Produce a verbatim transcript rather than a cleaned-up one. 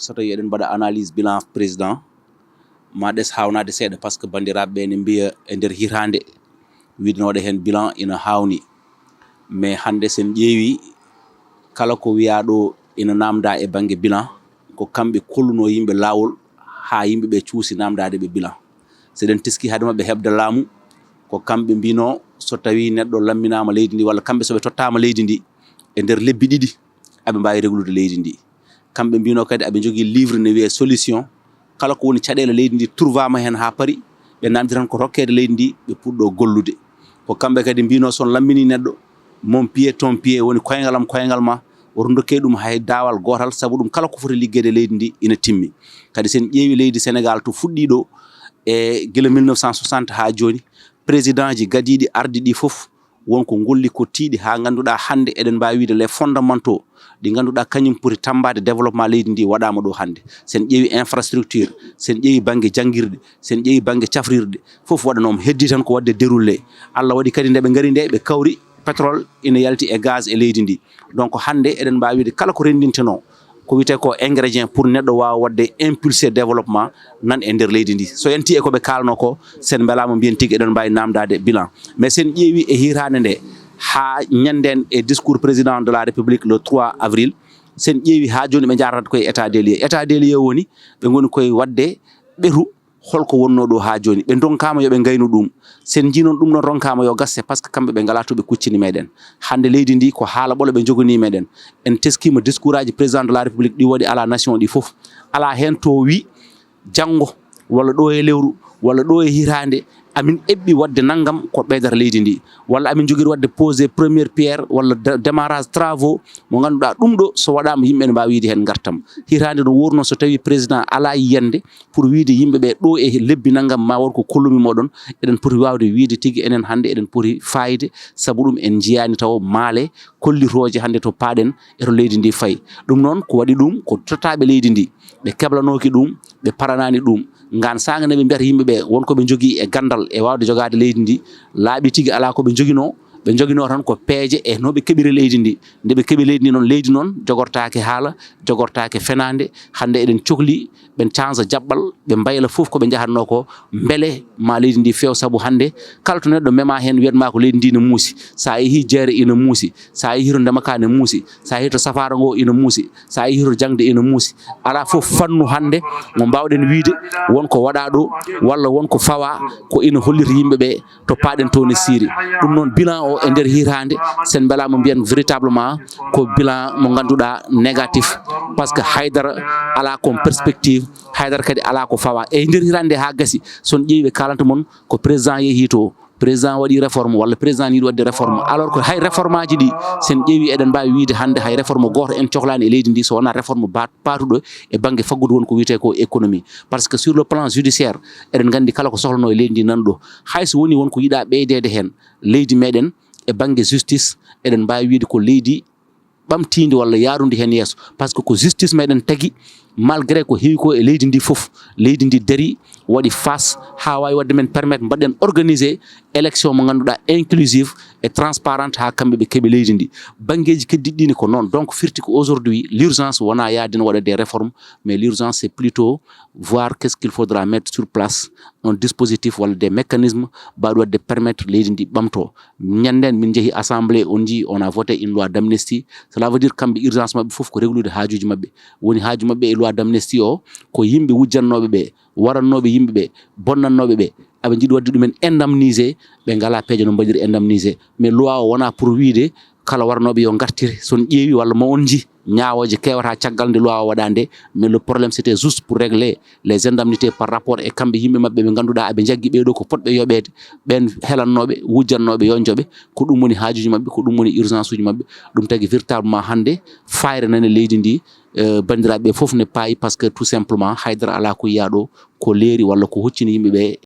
So tawi eɗen mbaɗa analyse bilan président, ma ɗes hawnaade seeɗa, parce que banndiraaɓe ɓe ne mbiya e nder hitaande wiide no waɗa heen bilan ina haawni. Mais hannde sen ƴeewi kala ko wiyaa ɗo ina naamnda e bannge bilan, ko kamɓe kolluno yimɓe laawol haa yimɓe ɓe cuusi naamndaade ɓe bilan. So eɗen teski hade maɓɓe heɓde laamu, ko kamɓe mbino so tawi neɗɗo lamminaama leydi ndi walla kamɓe so ɓe tottaama leydi ndi e nder lebbi ɗiɗi, aɓe mbaawi reglude leydi ndi. Kamɓe mbino kadi aɓe njogii livre ne wiyee solution. Kala ko woni caɗeele leydi ndi turvaama heen haa paari, ɓe naamndi tan ko rokkeede leydi ndi, ɓe puɗɗo gollude. Ko kamɓe kadi mbino so on lammini neɗɗo, mon pied ton pied, woni koyngal am koyngal ma, woto ndokkee ɗum hay daawal gootal, sabu ɗum kala ko foti liggeede leydi ndi ina timmi. Kadi sen ƴeewi leydi Sénégal to fuɗɗi ɗo e gila mille neuf cent soixante haa jooni, président ji gadiiɗi ardi ɗi fof won ko ngolli ko tiiɗi haa ngannduɗaa hannde eɗen mbaawi wiide les fondamentaux ɗi ngannduɗaa kañum poti tammbaade développement leydi ndi waɗaama ɗo hannde. Sen ƴeewi infrastructure, sen ƴeewi bannge janngirɗe, sen ƴeewi bannge cafrirɗe, fof waɗanooma. Heddii tan ko waɗde déroulé. Allah waɗi kadi nde ɓe ngari nde, ɓe kawri pétrole ina yalti e gaz e leydi ndi. Donc hannde eɗen mbaawi wiide kala ko renndintenoo, ko wiyetee ko ingrédient pour neɗɗo waawa waɗde impulser développement nan e nder leydi ndi. So yanti e ko ɓe kaalno ko, sen mbelaama mbiyen tigi eɗen mbaawi naamndaade bilan. Mais sen ƴeewi e hitaande nde haa ñannden e discours président de la République le trois avril, sen ƴeewi haa jooni ɓe njaarata koye état des lieux. État des lieux woni ɓe ngoni koye waɗde ɓetu holko wonnoo ɗo haa jooni. Ɓe ndonkaama yo ɓe ngaynu ɗum. Sen njii noon ɗum noon ronkaama yo gasse, parce que kamɓe ɓe ngalaa to ɓe kuccini meɗen. Hannde leydi ndi ko haala ɓolo ɓe njoganii meɗen. En teskiima discours aji président de la République ɗi waɗi à la nation ɗi fof. Alaa heen to wi janngo walla ɗo e lewru walla ɗo e hitaande amin eɓɓi waɗde nanngam ko ɓeydata leydi ndi. Walla amin njogiri waɗde posé première pierre walla de- démarrage travaux mo ngannduɗaa ɗum ɗo so waɗaama yimɓe ne mbaawi yiide heen ngartam. Hitaande no wuurno so tawi président alaa yiyannde pour wiide yimɓe ɓe ɗo e lebbi nanngam ma won ko kollumi moɗon, eɗen poti waawde wiide tigi enen hannde eɗen poti faayde, sabu ɗum en njiyaani taw maale kollitooje hannde to paaɗen e to leydi ndi fayi. Ɗum noon ko waɗi ɗum ko tottaaɓe leydi ndi, ɓe keblanooki ɗum, ɓe paranaani ɗum. Ngaan saanga ne ɓe mbiyata yimɓe ɓe won ko ɓe njogii e ganndal e waawde jogaade leydi ndi, laaɓi tigi alaa ko ɓe njoginoo. Ɓe njoginoo tan ko peeje e no ɓe keɓiri leydi ndi. Nde ɓe keɓi leydi ndi noon, leydi noon jogortaake haala, jogortaake fenaande. Hannde eɗen cokli ɓe canza jaɓɓal, ɓe mbayla fof ko ɓe njahatnoo ko, mbele ma leydi ndi feew. Sabu hannde kala to neɗɗo mema heen wiyat ma ko leydi ndi ne muusi. So a yehii jeere ina muusi, so a yehii to ndema ka ne muusi, so a yehii to safaara ngo ina muusi, so a yehii to jaŋde ina muusi. Alaa fof fannu hannde mo mbaawɗen wiyde won ko waɗaa ɗo walla won ko fawaa ko ina hollita yimɓe ɓe to paaɗen to ne siiri. Ɗum noon bilan o e nder hitaande sen mbelaama mbiyen véritablement ko bilan mo ngannduɗaa négatif, parce que haydara alaa kon perspective, haydara kadi alaa ko fawaa. E nder hitaande nde haa gasi, so on ƴeewi ɓe kaalanta mon ko président yehii to, président waɗi réforme walla président yiɗi waɗde réforme, alors que hay réforme aji ɗi sen ƴeewi eɗen mbaawi wiyde hannde hay réforme gooto en cohlaani e leydi ndi so wonaa réforme ba- paatuɗo e bannge faggudu won ko wiyetee ko économie. Parce que sur le plan judiciaire eɗen nganndi kala ko sohlanoo e leydi ndi nan ɗo. Hay so woni won ko yiɗaa ɓeydeede heen, leydi meɗen e bannge justice eɗen mbaawi wiyde ko leydi ɓamtiindi walla yaarundi heen yeeso, parce que ko justice meɗen tagi. Malgré ko heewi ko e leydi ndi fof, leydi ndi darii, waɗi face haa waawi waɗde men permettre mbaɗɗen organiser élection mo ngannduɗaa inclusive et transparente haa kamɓe ɓe keɓi leydi ndi. Banngeeji keddiɗɗi ne ko noon. Donc firti ko aujourd'hui l'urgence wonaa yaade no waɗa des réformes, mais l'urgence c'est plutôt voir qu'est-ce qu'il faudra mettre sur place, un dispositif walla des mécanismes mbaɗi waɗde permettre leydi ndi ɓamtoo. Ñannden min njehi assemblée, on njii on a voté une loi d'amnistie. Cela veut dire kamɓe urgence maɓɓe fof ko reglude haajuuji maɓɓe. Woni haaju maɓɓe e loi d'amnistie o ko yimɓe wujjannooɓe ɓe, warannooɓe yimɓe ɓe, bonnannooɓe ɓe, aɓe njiɗi waɗde ɗumen indemniser, ɓe ngalaa peeje no mbaɗiri indemniser. Mais loi o wonaa pour wiyde kala warnooɓe yo ngartir. So on ƴeewi walla mo on njii ñaawooje keewata caggal nde loi o waɗaa nde, mais le problème c'était juste pour régler les indemnités par rapport e kamɓe yimɓe maɓɓe ɓe ngannduɗaa aɓe njaggi ɓee ɗo ko potɓe yoɓeede, ɓeen helannooɓe, wujjannooɓe yo njoɓe. Ko ɗum woni haajuuji maɓɓe, ko ɗum woni urgence uji maɓɓe. Ɗum tagi véritablement hannde faayre nani leydi ndi, eh, banndiraaɓe ɓe fof ne paayi, parce que tout simplement haydara alaa ko yiyaa ɗo ko leeri walla ko huccini yimɓe ɓe.